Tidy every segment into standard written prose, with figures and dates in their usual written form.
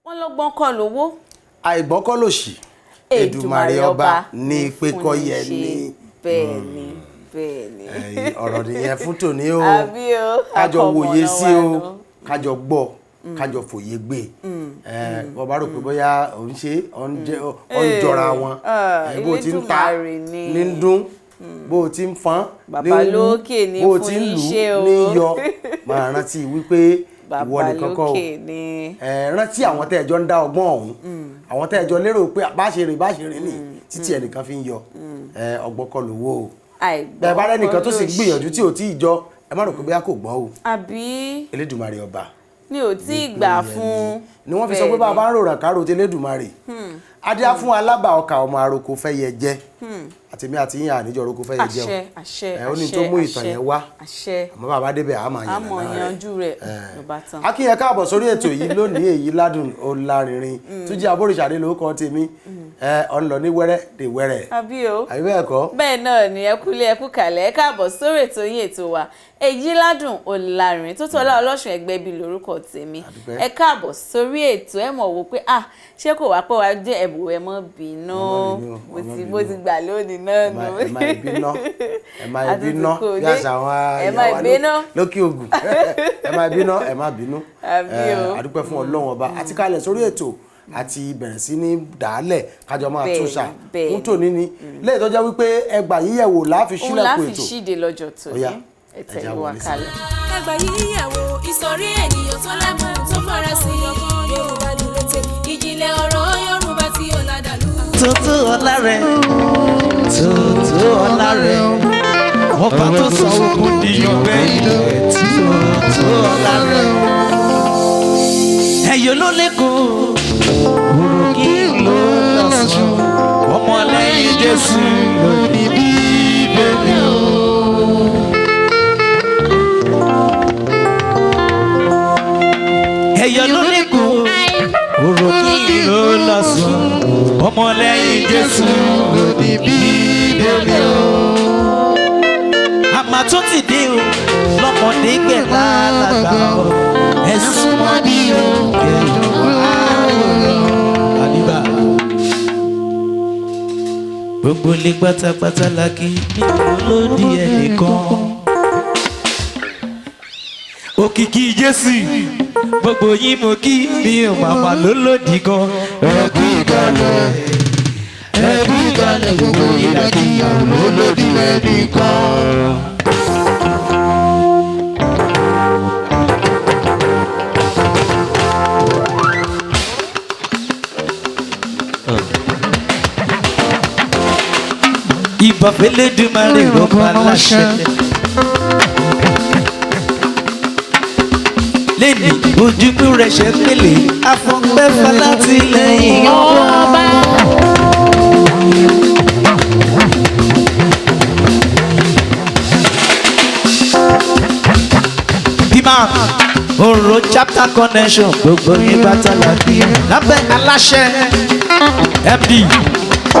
Wọ́n lọ́gbọ́n kọ́ lówó. Àìgbọ́n kọ́ lòṣì. Èdùmàrè ọba ní pé kó yẹ ní. Bẹ́ẹ̀ ni, bẹ́ẹ̀ ni. Ọ̀rọ̀ nìyẹn fún tòní o. Àbí o, kájọ wòye sí o, akọmọ̀nà wa nù. Kájọ gbọ́, kájọ fòye gbé. Wọ́n bá rò pé bóyá òun ṣe òun jọra wọn. Bó o ti ń ta Elédùmarè ni. ní ń dún, bó o ti ń fọ́n ní Bàbá ń wú, lókè ní bó o fún ti ń yín lù ṣe o. ní yọ. Máa rántí wípé ìwọ Bàbá nìkan kọ́ o. lókè ní. Rántí àwọn tẹ́ ẹ jọ ń dá ọgbọ́n ọ̀hún, àwọn tẹ́ ẹ jọ lérò pé bá ṣe rìn bá ṣe rìn ní títí ẹnìkan fi ń yọ. Ọgbọ́n kọ́ lówó o. Àìgbọ́n Bẹ́ẹ̀ bá rẹ́nìkan tó sì kọ́ lòṣì. gbìyànjú tí ò tí ì jọ, ẹ má rò pé bóyá kò gbọ́n o. Àbí Elédùmarè ọba ni ò tí ì gbà fún. ni wọ́n fi sọ pé bàbá ń roràn kárò ti Elédùmarè. Adé á fún alábà ọkà ọmọ aroko fẹ́ yẹ jẹ́, àtèmi àti yín àníjọ oroko fẹ́ yẹ jẹ́ o. Àṣẹ, àṣẹ, Ẹ ó ní àṣẹ, tó mú ìtàn àṣẹ, yẹn wá, àṣẹ. Àmọ́ bàbá débẹ̀ á máa A mọ̀ yànnà rẹ̀. yanjú rẹ̀ ló bá tán. A kí yẹn káàbọ̀ sórí ètò yìí lónìí. Èyí ládùn ó lárinrin. Túnjí Abóríṣàdé lórúkọ tèmi. Ẹ ọ̀ ń lọ ní wẹ́rẹ́ dè wẹ́rẹ́. Àbí o. Àbí bẹ́ẹ̀ kọ́? Bẹ́ẹ̀ náà ni. Ẹ kúlé, ẹ kú kàlẹ̀, ẹ káàbọ̀ sórí ètò yín, ètò wa, Èyí Ládùn Ọ̀làrìn tó tọ́lá ọlọ́sùn ẹgbẹ́ bíi lórúkọ tèmi. Àdúpẹ́. Ẹ káàbọ̀ sórí ètò. Ẹ mọ̀ wò pé ah, ṣé kò wá pé wá jẹ́ ẹ̀bùn? Ẹ mọ́ bínú. Ẹ má bínú, Mo ẹ má ti bínú. mo ti gbà lónìí náà nù. Ẹ má bínú, ẹ má A tún ti bínú kó bí dé. àṣà àwọn Ẹ má ìyá wa bínú. lókè ògùn. Ẹ má bínú, ẹ má bínú. Àbí o. A dúpẹ́ fún Ọlọ́run ọba àti kalẹ̀ sórí ètò àti bẹ̀rẹ̀ sí ní dàálẹ̀ kájọ máa tún ṣà Bẹ́ẹ̀ni. fún tòní ni lẹ́yìn tó jẹ́ wípé ẹgbà yíyẹ̀wò láàfin Òun sílẹ̀kùn láfi ètò. ṣíde lọ́jọ́ tòní. Ó yá, Ẹ ẹ já tẹ̀lé wa wọlé sí. kálọ. Ẹgbà yìí yẹ̀wò ìsọ̀rí ènìyàn tó lẹ́mọ̀ tó farasin. Yorùbá dúró tẹ ìjìnlẹ̀ ọ̀rọ̀ Yorùbá tí ó ládàlú. Tótó ọlá rẹ̀, tótó ọlá rẹ̀, ọba tó sọ ogun di ọbẹ̀ ilẹ̀, tótó ọlá rẹ̀. Ẹ̀yọ́ ló lẹ́kọ̀ọ́ òròkì ló lọ́sùn, ọmọlẹ́yìn Jésù lónìí Bíbélì o. Ẹ̀yọ́ ló lẹ́kọ̀ọ́ òròkì ló lọ́sùn, ọmọlẹ́yìn Jésù lónìí Bíbélì o. Àmà tó ti dé o, lọ́mọdé gbẹ̀lá lágbà o, ẹ̀sùn mọ́ bí o kẹjọ wá àdìbà. Gbogbo ilé pátápátá la kí ní olódì ẹnìkan. Òkìkí Jésù, gbogbo yín mo kí, mi ò màmá lólòdì kan. Ẹ kú ìkàlẹ̀, ẹ kú ìkàlẹ̀, gbogbo yín la kí, olódì ẹnìkan. Ìbà f'Elédùmarè rọba láṣẹ. Lẹ́ni ojúkú rẹ̀ ṣe pélé afọ́npẹ́ falátìlẹ́yìn ọba. Bímọ Oro chapter connection, gbogbo ní bàtàlà bí lábẹ́ aláṣẹ MD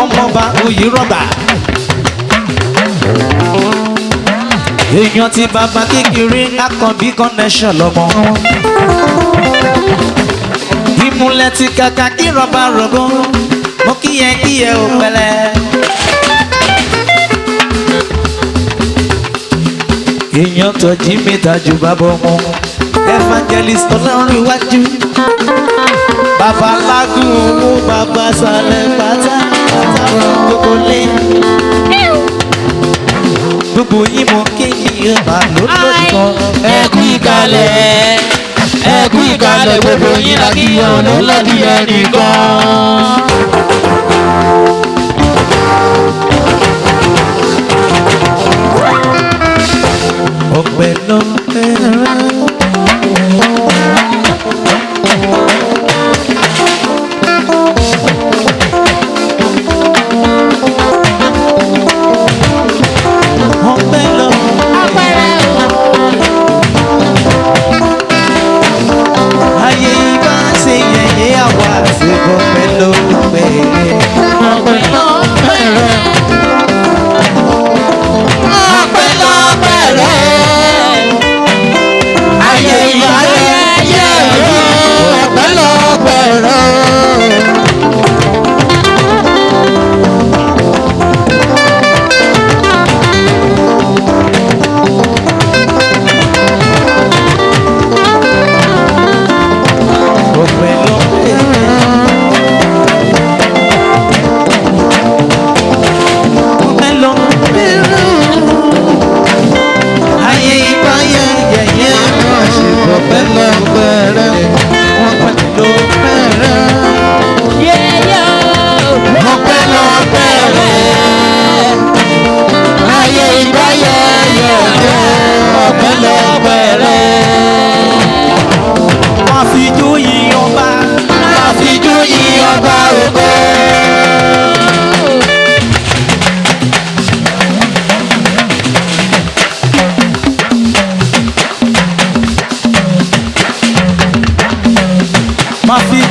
ọmọọba Oyèrọba. Èèyàn ti bàbá kékeré Akànbí connection lọ́mọ. Ìmúlẹ̀ ti kàkà kí rọba rọgán, mo kíyẹ kíyẹ ò pẹ̀lẹ́. Èèyàn tọ́jú mi tajú bàbá ọmọ evangelist Ọlọ́runwájú, bàbá lágùn mú bàbá sálẹ̀ pátá pátá fún gbogbo lé. Gbogbo yín mo kí ni ọba lólórí kan. Ẹ kú ìkàlẹ̀, ẹ kú ìkàlẹ̀, gbogbo yín la kí, olódì ẹnìkan. Ọpẹ́ lọ́pẹ́ rẹ. Ọpẹ́ lọ́pẹ́. Ayé ibà ṣe yẹ̀yẹ́ àwa àti ọpẹ́ lọ́pẹ́ rẹ. Ọpẹ́ lọ́pẹ́ rẹ. Ọpẹ́ lọ́pẹ́ rẹ. Ayé ìbá yẹ̀yẹ́ ọpẹ́ lọ́pẹ́ rẹ.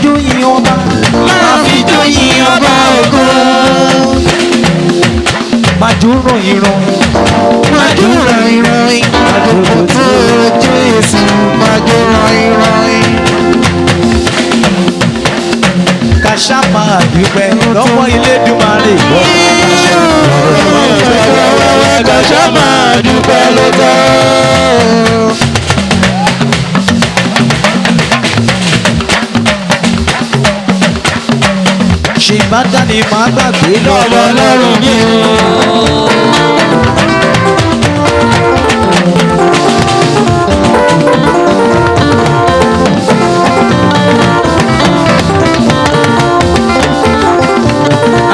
jó yin ọba. Máa fi jó yin ọba ògo. Máa jó ròyìn ròyìn. Máa jó ròyìn ròyìn. Àkókò tó Jésù máa jó ròyìn ròyìn. Kàṣà máa dúpẹ́ lọ́wọ́ Elédùmarè. Kàṣà máa dúpẹ́ ló tọ́. Ṣé bá dání máa gbàgbé Lọ́wọ́ lọ́wọ́ Ọlọ́run mi o.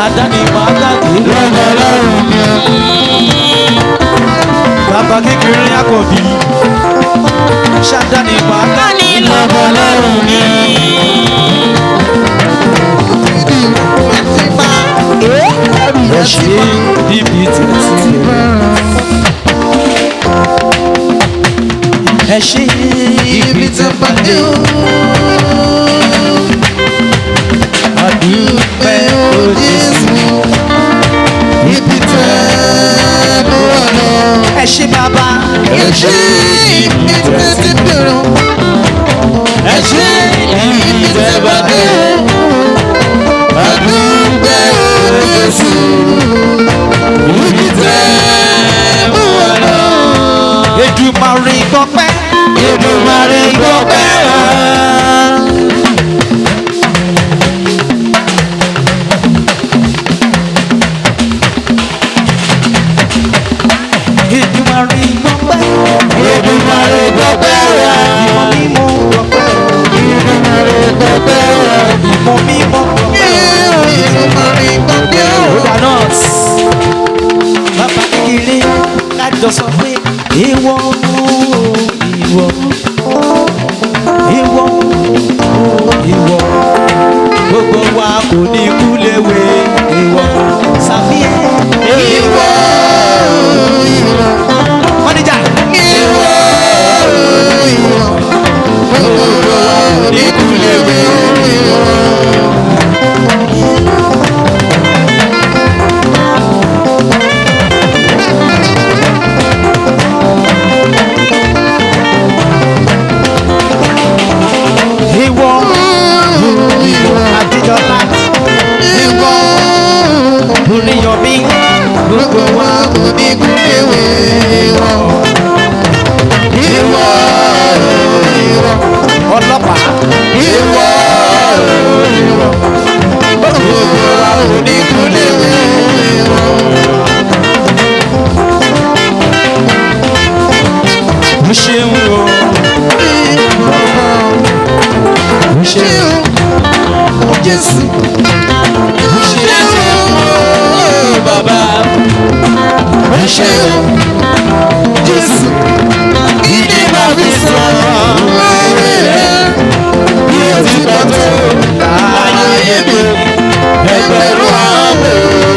Àdáni máa gbàgbé Lọ́wọ́ Ọlọ́run mi o. Bàbá kékeré àkọ́bí. Ṣàdáni máa gbàgbé Lọ́wọ́ Ọlọ́run mi Ẹ ṣe bíbí títí. Ẹ ṣe Ibi tí a bá dé o. àdúpẹ́ Pẹ́ o o Jésù. Jésù. Ibi tẹ́ mú wa lọ. Ẹ ṣe bàbá. Ẹ ṣé ibi tẹ́ ti bẹ̀rẹ̀. Ẹ ṣé ibi tẹ́ bá dé o. Àdúpẹ́ o Jésù. Ibi tẹ́ mú wa lọ. Èdùmàrè gbọpẹ́. Èdùmàrè gbọpẹ́ wa. Èdùmàrè gbọpẹ́. Èdùmàrè gbọpẹ́ wa. Ìmọ̀ mímọ́ gbọpẹ́. Èdùmàrè gbọpẹ́ wa. Ìmọ̀ mímọ́ gbọpẹ́. Èdùmàrè gbọpẹ́ wa. Rúbà nọ́ọ̀sì. Bàbá kékeré kájọ sọ pé ìwọ ìwọ ìwọ ìwọ gbogbo wa kò ní kú léwe ìwọ sàfihàn Ìwọ ìwọ. mọ́níjà Ìwọ ìwọ. Gbogbo wa ò ní kú léwe ìwọ. ìwọ ìwọ àdìjọlá Ìwọ oníyọmí gbogbo wa kò ní kú léwe ìwọ. Ìwọ ìwọ. ọlọ́pàá Ìwọ ìwọ. Gbogbo wa ò ní kú léwe ìwọ. mo ṣeun o mo ṣeun Jésù. mo ṣeun o bàbá mo ṣeun Jésù. Ìdí máa fi sọ̀rọ̀ lórí rẹ̀. Bí o ti pọ̀ tó láyé mi, ẹgbẹ̀rún àmì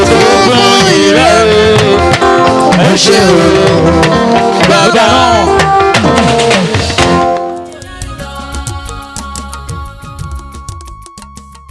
tó fún ìrẹ́. Ẹ ṣé o,